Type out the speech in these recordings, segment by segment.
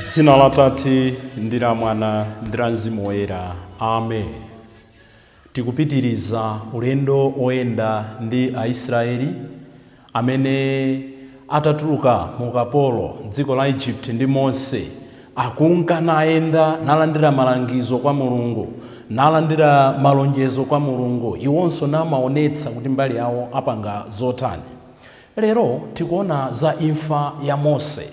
Dzina la Tate ndi la Mwana ndi la Mzimu Woyera. Amen. Tikupitiriza ulendo oyenda ndi Aisraeli amene atatuluka mu ukapolo dziko la Egypt ndi Mose, akunka nayenda nalandira malangizo kwa Mulungu, nalandira malonjezo kwa Mulungu, iwonso namaonetsa kuti mbali yawo apanga zotani. Lero tikuona za imfa ya Mose.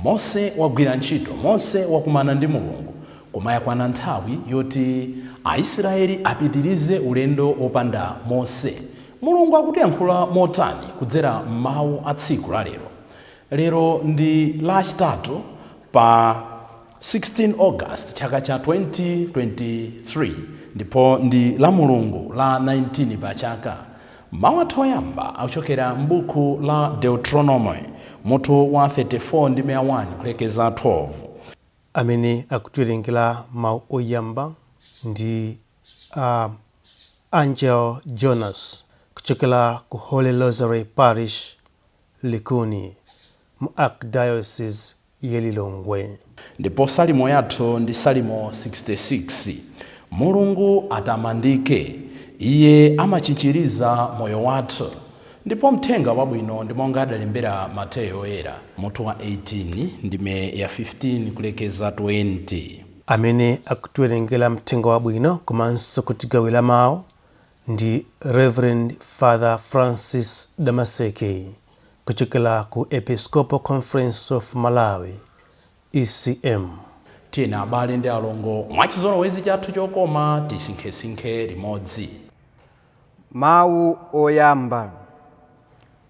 Mose wagwira ntchito, Mose wakumana ndi Mulungu, koma yakwana nthawi yoti Aisraeli apitirize ulendo wopanda Mose. Mulungu akutiyankhula motani kudzera m'mawu a tsiku la lero? Lero ndi Lachitatu pa 16 August chaka cha 2023 ndipo ndi la Mulungu la 19 pa chaka. Mawu athu oyamba akuchokera m'buku la Deuteronomy mutu wa 34 ndime ya 1 kulekeza 12. Amene akutiwerengera mawu oyamba ndi Angel Jonas kuchokera ku Holy Rosary Parish, Likuni, mu Archdiocese ya Lilongwe. Ndipo salimo yathu ndi Salimo 66. Mulungu atamandike, Iye amachinjiriza moyo wathu. Ndipo mthenga wabwino ndi monga adalembera Mateyo Oyera mutu wa 18 ndime ya 15 kulekeza 20. Amene akutiwerengera mthenga wabwino komanso kutigawira mawu ndi Reverend Father Francis Damaseke kuchokera ku Episcopal Conference of Malawi, ECM. Tiyeni abale ndi alongo, mwachizolowezi chathu chokoma, tisinkhesinkhe limodzi. Mawu oyamba.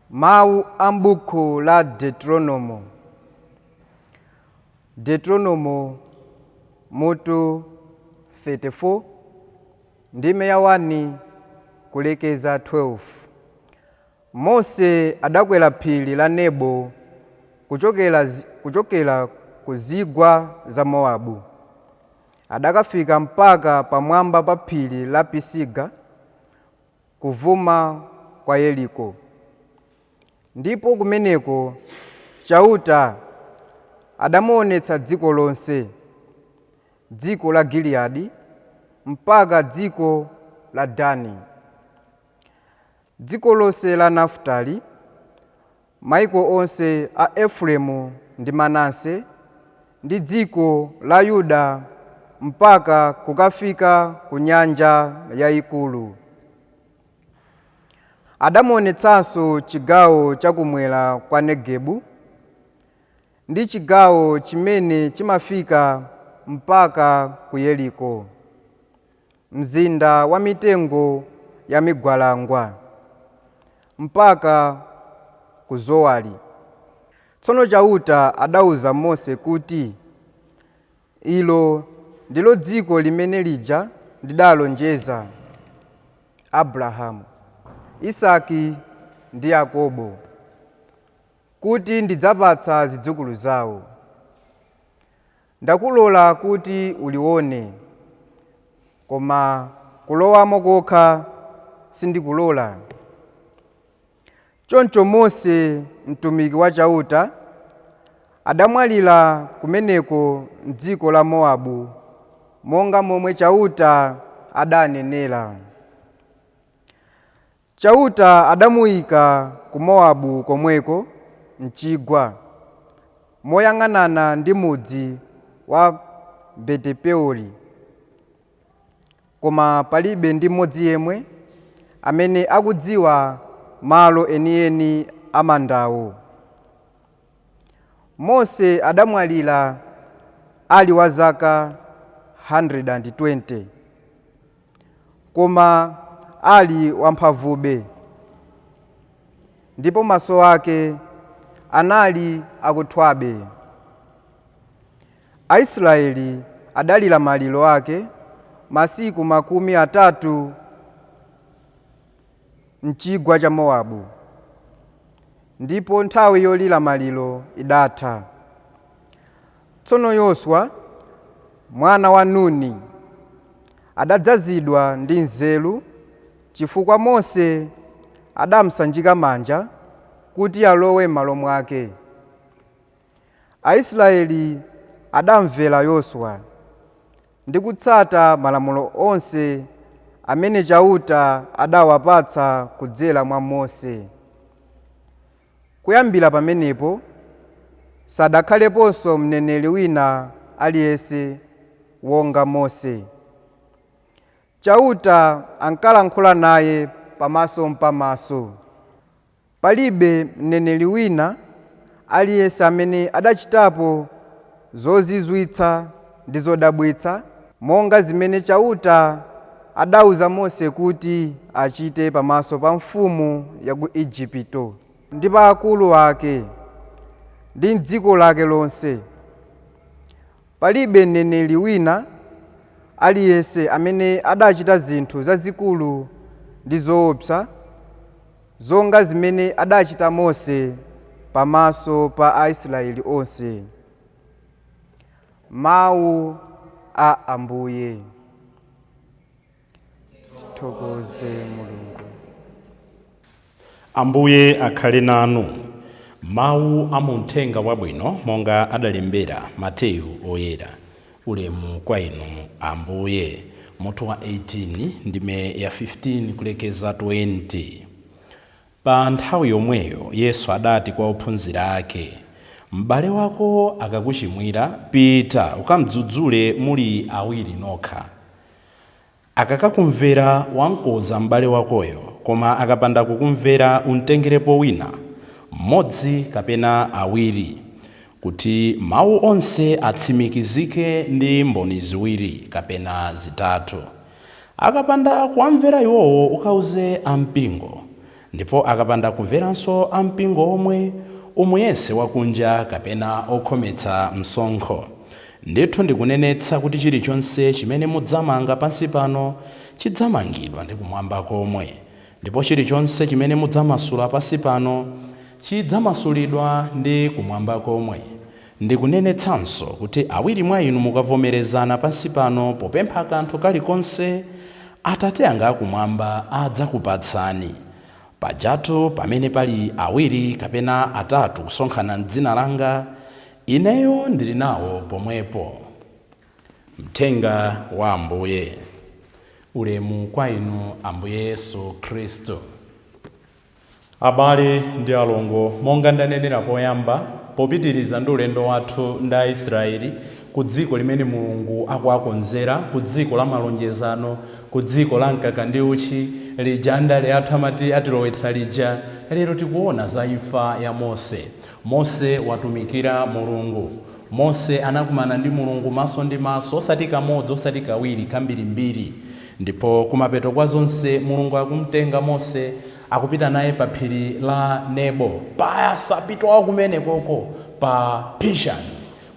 Mawu a m'buku la Deuteronomo. Deuteronomo mutu 34 ndime ya 1 kulekeza 12. Mose adakwera phiri la Nebo kuchokera ku zigwa za Mowabu. Adakafika mpaka pamwamba pa phiri la Pisiga, kuvuma kwa Yeriko. Ndipo kumeneko Chauta adamuonetsa dziko lonse, dziko la Giliyadi mpaka dziko la Dani, dziko lonse la Nafutali, maiko onse a Efereimu ndi Manase, ndi dziko la Yuda mpaka kukafika ku nyanja yayikulu. Adamuonetsanso chigawo chakumwera kwa Negebu ndi chigawo chimene chimafika mpaka ku Yeriko, mzinda wa mitengo ya migwalangwa, mpaka ku Zowari. Tsono Chauta adauza Mose kuti, Ilo ndilo dziko limene lija ndidalonjeza Abrahamu, Isaki ndi Yakobo, kuti ndidzapatsa zidzukulu zawo. Ndakulola kuti ulione, koma kulowamo kokha sindikulola. Choncho Mose mtumiki wa Chauta adamwalira kumeneko m'dziko la Mowabu, monga momwe Chauta adanenera. Chauta adamuyika ku Mowabu komweko m'chigwa, moyang'anana ndi mudzi wa Betepeori. Koma palibe ndi mmodzi yemwe amene akudziwa malo enieni a mandawo. Mose adamwalira ali wa zaka 120, koma ali wamphamvube, ndipo maso ake anali akuthwabe. Aisraeli adalira maliro ake masiku 30 m'chigwa cha Mowabu, ndipo nthawi yolira maliro idatha. Tsono Yoswa mwana wa Nuni Adadzazidwa ndi nzeru chifukwa Mose adamusanjika manja kuti alowe m'malo mwake. Aisraeli adamvera Yoswa ndi kutsata malamulo onse amene Chauta adawapatsa kudzera mwa Mose. Kuyambira pamenepo sadakhaleponso mneneri wina aliyense wonga Mose. Chauta ankalankhula naye pamaso mpamaso. Palibe mneneri wina aliyense amene adachitapo zozizwitsa ndi zodabwitsa monga zimene Chauta adauza Mose kuti achite pamaso pa mfumu ya ku Igupto ndi pa akulu ake ndi m'dziko lake lonse. Palibe mneneri wina aliyense amene adachita zinthu zazikulu ndi zoopsa zonga zimene adachita Mose pamaso pa Aisraeli onse. Mawu a Ambuye. Tithokoze Mulungu. Ambuye akhale nanu. Mawu a muthenga wabwino monga adalembera Mateyu oyera. Ulemu kwa inu Ambuye. Mutu wa 18 ndime ya 15 kulekeza 20. Pa nthawi yomweyo Yesu adati kwa ophunzira ake, m'bale wako akakuchimwira, pita ukamdzudzule muli awiri nokha. Akakakumvera wamkoza m'bale wakoyo, koma akapanda kukumvera umtengerepo wina, mmodzi kapena awiri, kuti mawu onse atsimikizike ndi mboni ziwiri kapena zitatu. Akapanda kuwamvera iwowo ukauze ampingo, ndipo akapanda kumveranso ampingo omwe, umuyese wakunja kapena okhometsa msonkho. Ndithu ndikunenetsa kuti chilichonse chimene mudzamanga pansi pano chidzamangidwa ndi kumwamba komwe, ndipo chilichonse chimene mudzamasula pansi pano chidzamasulidwa ndi kumwamba komwe. Ndikunenetsanso kuti awiri mwa inu mukavomerezana pansi pano popempha kanthu kalikonse, Atate anga akumwamba adzakupatsani. Pajatu pamene pali awiri kapena atatu kusonkhana m'dzina langa, ineyo ndili nawo pomwepo. Mthenga wa Ambuye. Ulemu kwa inu Ambuye Yesu Khristu. Abale ndi alongo, monga ndanenera poyamba, popitiriza ndi ulendo wathu ndi Aisraeli ku dziko limene Mulungu akuwakonzera, ku dziko la malonjezano, ku dziko la mkaka ndi uchi, lija andale athu amati atilowetsa lija, lero tikuona za imfa ya Mose. Mose watumikira Mulungu. Mose anakumana ndi Mulungu maso ndi maso, osati kamodzi, osati kawiri, kambirimbiri. Ndipo kumapeto kwa zonse Mulungu akumtenga Mose, akupita naye pa phiri la Nebo, pasapitowa kumene koko pa Pishan,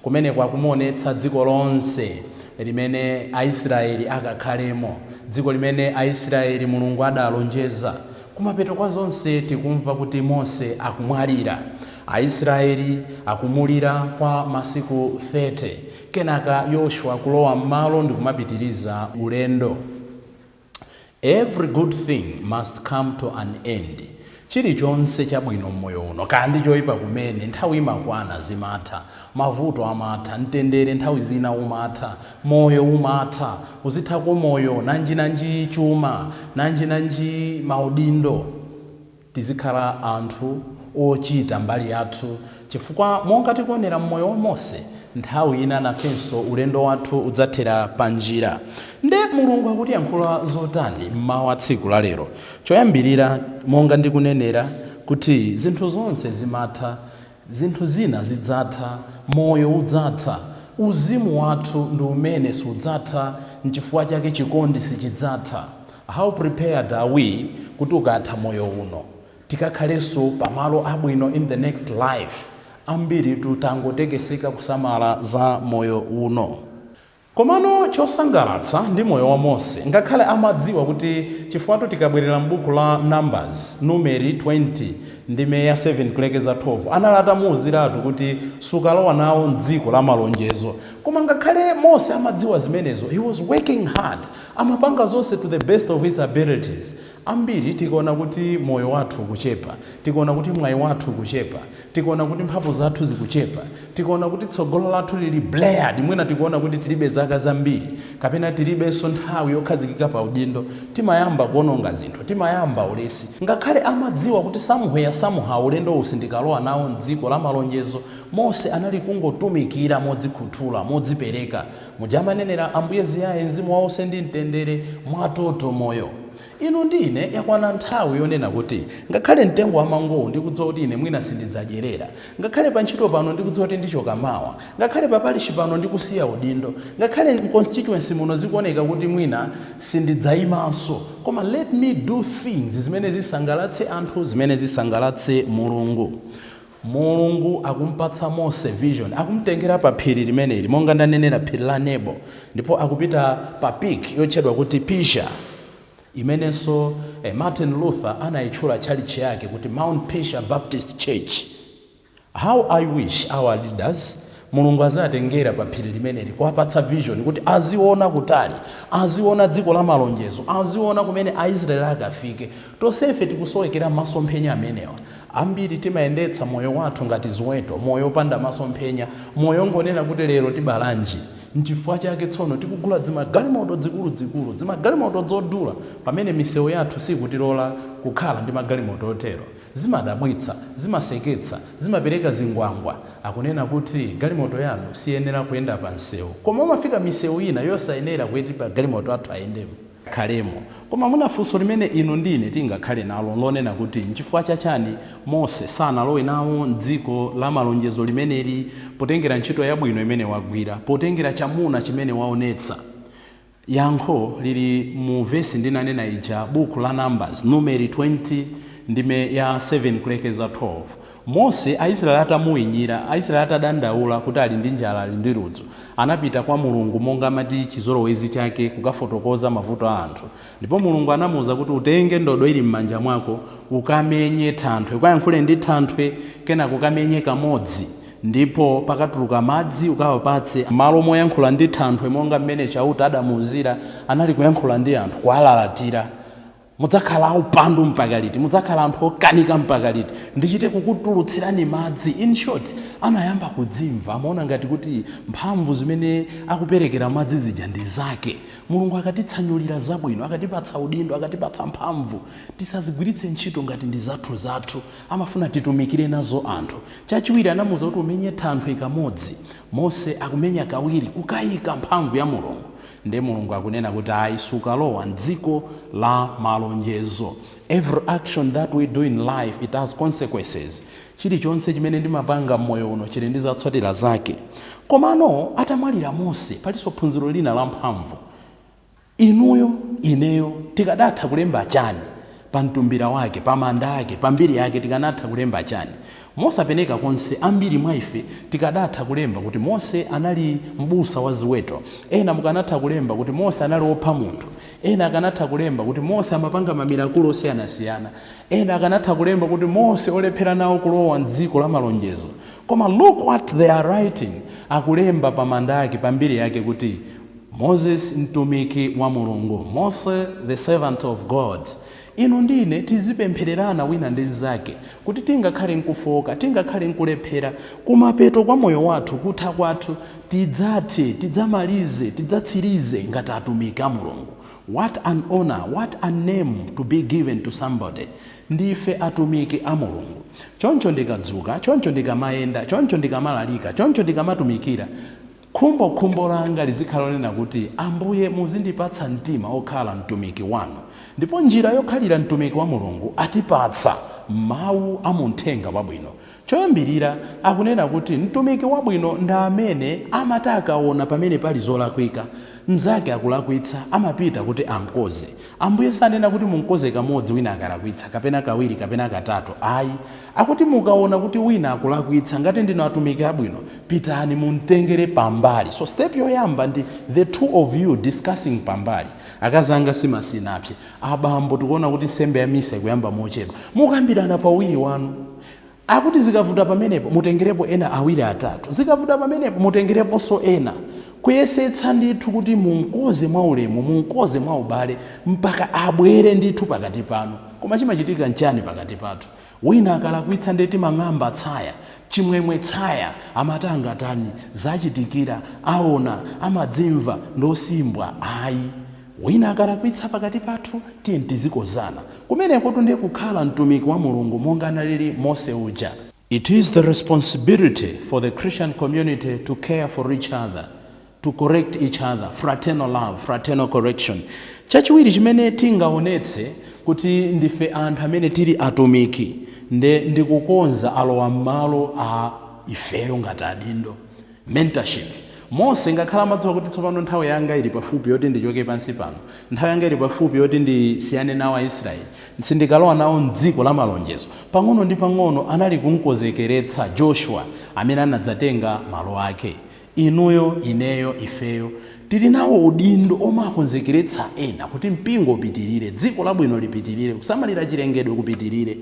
kumeneko akumuonetsa dziko lonse limene Aisraeli akakhalemo, dziko limene Aisraeli Mulungu adalonjeza. Kumapeto kwa zonse tikumva kuti Mose akumwalira. Aisraeli akumulira kwa masiku 30. Kenaka Yoshua kulowa m'malo ndi kumapitiriza ulendo. Every good thing must come to an end. Chilichonse chabwino mmoyo uno, kandi choyipa kumene, nthawi imakwana zimatha. Mavuto amatha, mtendere nthawi zina umatha, moyo umatha, uzithako moyo, nanjinanji chuma, nanjinanji maudindo. Tizikhala anthu ochita mbali yathu, chifukwa monga tikuonera mmoyo wa Mose, nthawi ina nafenso ulendo wathu udzathera pa njira. Nde Mulungu akutiyankhula zotani mmawa tsiku la lero? Choyambirira, monga ndikunenera kuti zinthu zonse zimatha, zinthu zina zidzatha, moyo udzatha, uzimu wathu ndi umene sudzatha, nchifukwa chake chikondi sichidzatha. How prepared are we kuti ukatha moyo uno tikakhalenso pamalo abwino in the next life? Ambiri tangotekeseka kusamala za moyo uno. Komano chosangalatsa ndi moyo wa Mose, ngakhale amadziwa kuti, chifukwa tikabwerera m'buku la Numbers, Numeri 20 ndime ya 7 kulekeza 12, anali atamuwuziratu kuti sukalowa nawo mdziko la malonjezo. Koma ngakhale Mose amadziwa zimenezo, he was working hard, amapanga zonse to the best of his abilities. Ambiri tikaona kuti moyo wathu ukuchepa, tikaona kuti mwayi wathu ukuchepa, tikaona kuti mphamvu zathu zikuchepa, tikaona kuti tsogolo lathu lili blurred, mwina tikuona kuti tilibe zaka zambiri kapena tilibenso nthawi yokhazikika pa udindo, timayamba kuononga zinthu, timayamba ulesi. Ngakhale amadziwa kuti somewhere, somehow, ulendo uwu sindikalowa nawo mdziko la malonjezo, Mose anali kungotumikira modzikhuthula, modzipereka. Muja amanenera Ambuye ziyaye mzimu wawonse ndi mtendere mwatoto moyo. Inu ndi ine, yakwana nthawi yonena kuti ngakhale mtengo wa mangowu ndikudziwa kuti ine mwina sindidzadyerera, ngakhale pa ntchito pano ndikudziwa kuti ndichoka mawa, ngakhale pa parish pano ndikusiya udindo, ngakhale constituency muno zikuoneka kuti mwina sindidzayimanso, koma let me do things zimene zisangalatse anthu, zimene zisangalatse Mulungu. Mulungu akumpatsa Mose vision, akumtengera pa phiri limeneli, monga ndanenera, phiri la Nebo, ndipo akupita pa peak yotchedwa kuti Pisgah, imenenso Martin Luther anayitchula tchalitchi yake kuti Mount Pisgah Baptist Church. How I wish our leaders, Mulungu azatengera pa phiri limeneli kuwapatsa vision kuti aziona kutali, aziona dziko la malonjezo, aziona kumene Aisraeli akafike. Tonsefe tikusowekera masomphenya amenewa. Ambiri timayendetsa moyo wathu ngati ziweto, moyo opanda masomphenya, moyo ngonena kuti lero tibalanji. Nchifukwa chake tsono tikugula dzimagalimoto zikuluzikulu, dzimagalimoto zodula, pamene misewu yathu sikutilola kukhala ndi magalimoto otero. Zimadabwitsa, zimaseketsa, zimapereka zingwangwa. Akunena kuti galimoto yanu siyenera kuyenda pa msewu, koma umafika misewu ina yosayenera kuti pa galimoto athu ayendemo khalemo. Koma muna funso limene inu ndine tingakhale nalo lonena kuti nchifukwa chachani Mose sanalowe nawo mdziko la malonjezo limeneli, potengera ntchito yabwino imene wagwira, potengera chamuna chimene waonetsa? Yankho lili mu vesi ndinanena ija, buku la Numbers, Numeri 20, ndime ya 7 kulekeza 12. Mose, Aisraeli atamuwinyira, Aisraeli atadandaula kuti ali ndi njala, ali ndi ludzu, anapita kwa Mulungu monga amati chizolowezi chake kukafotokoza mavuto a anthu. Ndipo Mulungu anamuwuza kuti, "Utenge ndodo ili m'manja mwako, ukamenye thanthwe, ukayankhule ndi thanthwe, kenako ukamenye kamodzi ndipo pakatuluka madzi, ukawapatse." Malo moyankhula ndi thanthwe monga mmene Chauta adamuwuzira, anali kuyankhula ndi anthu, kuwalalatira: "Mudzakhala aupandu mpaka liti? Mudzakhala anthu okanika mpaka liti? Ndichite kukutulutsirani madzi?" In short, anayamba kudzimva, amaona ngati kuti mphamvu zimene akuperekera madzi zija ndi zake. Mulungu akatitsanulira zabwino, akatipatsa udindo, akatipatsa mphamvu, tisazigwiritse ntchito ngati ndi zathu zathu. Amafuna titumikire nazo anthu. Chachiwiri, anamuwuza kuti, "Umenye thanthwe kamodzi." Mose akumenya kawiri, kukayika mphamvu ya Mulungu. Ndiye Mulungu akunena kuti, "Ayi, sukalowa mdziko la malonjezo." Every action that we do in life, it has consequences. Chilichonse chimene ndimapanga mmoyo uno chili ndi zotsatira zake. Komano atamwalira Mose, palinso phunziro lina la mphamvu. Inuyo, ineyo, tikadatha kulemba chani pa mtumbira wake, pa manda ake, pa mbiri yake? Tikanatha kulemba chani? Mosapeneka konse, ambiri mwa ife tikadatha kulemba kuti Mose anali mbusa wa ziweto. Ena mukanatha kulemba kuti Mose anali wopha munthu. Ena akanatha kulemba kuti Mose amapanga ma miracle osiyanasiyana. Ena akanatha kulemba kuti Mose olephera nawo kulowa mdziko la malonjezo. Koma look what they are writing. Akulemba pa manda ake, pa mbiri yake kuti Moses mtumiki wa Mulungu, Mose the servant of God. Inu ndine tizipemphererana wina ndi mnzake kuti tingakhale nkufoka, tingakhale nkulephera, kumapeto kwa moyo wathu, kutha kwathu, tidzathe, tidzamalize, tidzatsirize ngati atumiki a Mulungu. What an honor, what a name to be given to somebody! Ndife atumiki a Mulungu. Choncho ndikadzuka, choncho ndikamayenda, choncho ndikamalalika, choncho ndikamatumikira, khumbokhumbo langa lizikhala lonena kuti, "Ambuye, muzindipatsa mtima okhala mtumiki wanu." Ndipo njira yokhalira mtumiki wa Mulungu atipatsa mawu a muthenga wabwino. Choyambirira, akunena kuti mtumiki wabwino ndi amene amati akaona pamene pali zolakwika, mnzake akulakwitsa, amapita kuti amkoze. Ambuye sanena kuti munkoze kamodzi wina akalakwitsa, kapena kawiri, kapena katatu, ayi. Akuti mukaona kuti wina akulakwitsa, ngati ndinu atumiki abwino, pitani mumtengere pambali. So step yoyamba ndi the two of you discussing pambali. "Akazanga, simasinapse. Abambo, tikuona kuti nsembe ya misa ikuyamba mochedwa." Mukambirana pawiri wanu. Akuti zikavuta pamenepo mutengerepo ena awiri, atatu. Zikavuta pamenepo mutengereponso ena, kuyesetsa ndithu kuti munkoze mwa ulemu, munkoze mwa ubale, mpaka abwere ndithu pakati panu. Koma chimachitika nchani pakati pathu? Wina akalakwitsa ndiye timang'amba tsaya, chimwemwe tsaya, amati angatani, zachitikira, aona, amadzimva ndosimbwa. Ayi, wina akalakwitsa pakati pathu, tiye tizikozana. Kumeneko ndiye kukhala mtumiki wa Mulungu monga analili Mose uja. It is the responsibility for the Christian community to care for each other, to correct each other, fraternal love, fraternal correction. Chachiwiri chimene tingaonetse kuti ndife anthu amene tili atumiki nde ndikukonza alowa m'malo a ifeyo ngati adindo, mentorship. Mose ngakhala amadziwa kuti tsopano nthawi yanga ili pafupi yoti ndichoke pansi pano, nthawi yanga ili pafupi yoti ndisiyane nawo Aisraeli, sindikalowa nawo mdziko la malonjezo, pang'ono ndi pang'ono anali kumkonzekeretsa Joshua amene anadzatenga malo ake. Inuyo, ineyo, ifeyo tili nawo udindo omakonzekeretsa ena kuti mpingo upitirire, dziko labwino lipitirire, kusamalira chilengedwe kupitirire.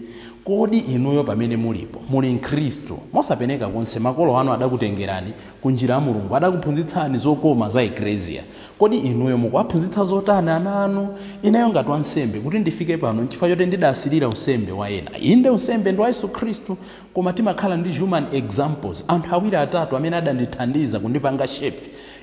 Kodi inuyo pamene mulipo muli mkhristu, mosapeneka konse makolo anu adakutengerani ku njira ya Mulungu, adakuphunzitsani zokoma za eklesia, kodi inuyo mukuwaphunzitsa zotani ana anu? Ineyo ngati wansembe, kuti ndifike pano nchifukwa choti ndidasirira unsembe wa ena. Inde, unsembe ndi wa Yesu Khristu, koma timakhala ndi human examples, anthu awiri, atatu amene adandithandiza kundipanga shape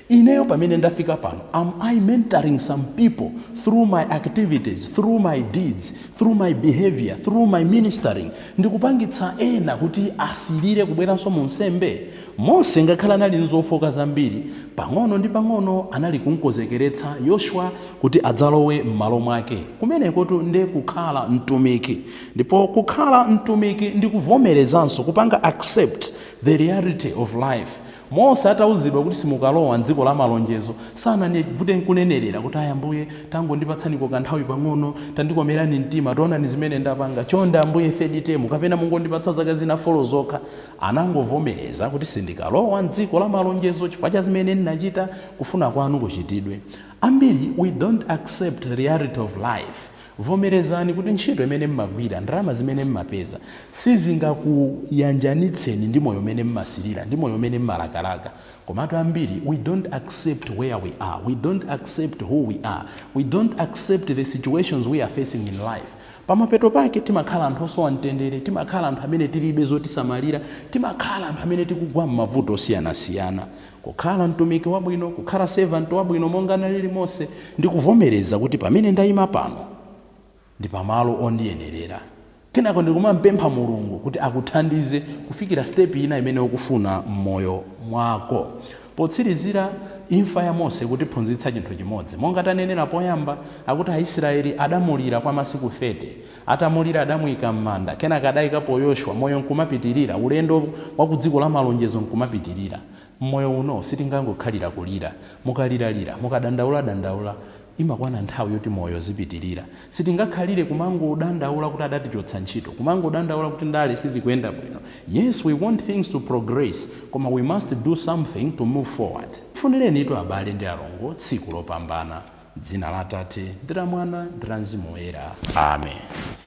ineyo pamene ndafika pano. Am I mentoring some people through my activities, through my deeds, through my behavior, through my ministering? Ndikupangitsa ena kuti asilire kubweranso mu nsembe? Mose ngakhala anali nzofoka zambiri, pang'ono ndi pang'ono anali kumkonzekeretsa Yoshua kuti adzalowe m'malo mwake. Kumenekotu ndiye kukhala mtumiki. Ndipo kukhala mtumiki ndi kuvomerezanso, kupanga accept the reality of life. Mose atauzidwa kuti simukalowa mdziko la malonjezo, sananivute nkunenerera kuti, "Aya Ambuye, tangondipatsaniko kanthawi pang'ono, tandikomerani mtima, taonani zimene ndapanga, chonde Ambuye, third term, kapena mungondipatsa zaka zina 4 zokha." Anangovomereza kuti sindikalowa mdziko la malonjezo chifukwa cha zimene ndinachita, kufuna kwanu kuchitidwe. Ambiri we don't accept the reality of life. Vomerezani kuti ntchito imene mmagwira, ndalama zimene mmapeza, sizingakuyanjanitseni ndi moyo umene mmasirira, ndi moyo umene mmalakalaka. Komatu ambiri we don't accept where we are, we don't accept who we are, we don't accept the situations we are facing in life. Pamapeto pake timakhala anthu osowa mtendere, timakhala anthu amene tilibe zotisamalira, timakhala anthu amene tikugwa m'mavuto osiyanasiyana. Kukhala mtumiki wabwino, kukhala servant wabwino monga analili Mose, ndi kuvomereza kuti pamene ndayima pano ndi pamalo ondiyenerera. Kenako ndikumampempha Mulungu kuti akuthandize kufikira step ina imene ukufuna m'moyo mwako. Potsirizira, imfa ya Mose kutiphunzitsa chinthu chimodzi. Monga tanenera poyamba, akuti Aisraeli adamulira kwa masiku 30. Atamulira adamuyika m'manda, kenaka adayikapo Yoshua, moyo nkumapitirira, ulendo wa ku dziko la malonjezo nkumapitirira. Mmoyo uno sitingangokhalira kulira. Mukaliralira, mukadandaula dandaula, imakwana nthawi yoti moyo zipitirira. Sitingakhalire kumangodandaula kuti adatichotsa ntchito, kumangodandaula kuti ndale sizikuyenda bwino. Yes, we want things to progress, koma we must do something to move forward. Funirenitu abale ndi alongo tsiku lopambana. Dzina la Atate ndi la Mwana ndi la Mzimu Woyera, amen.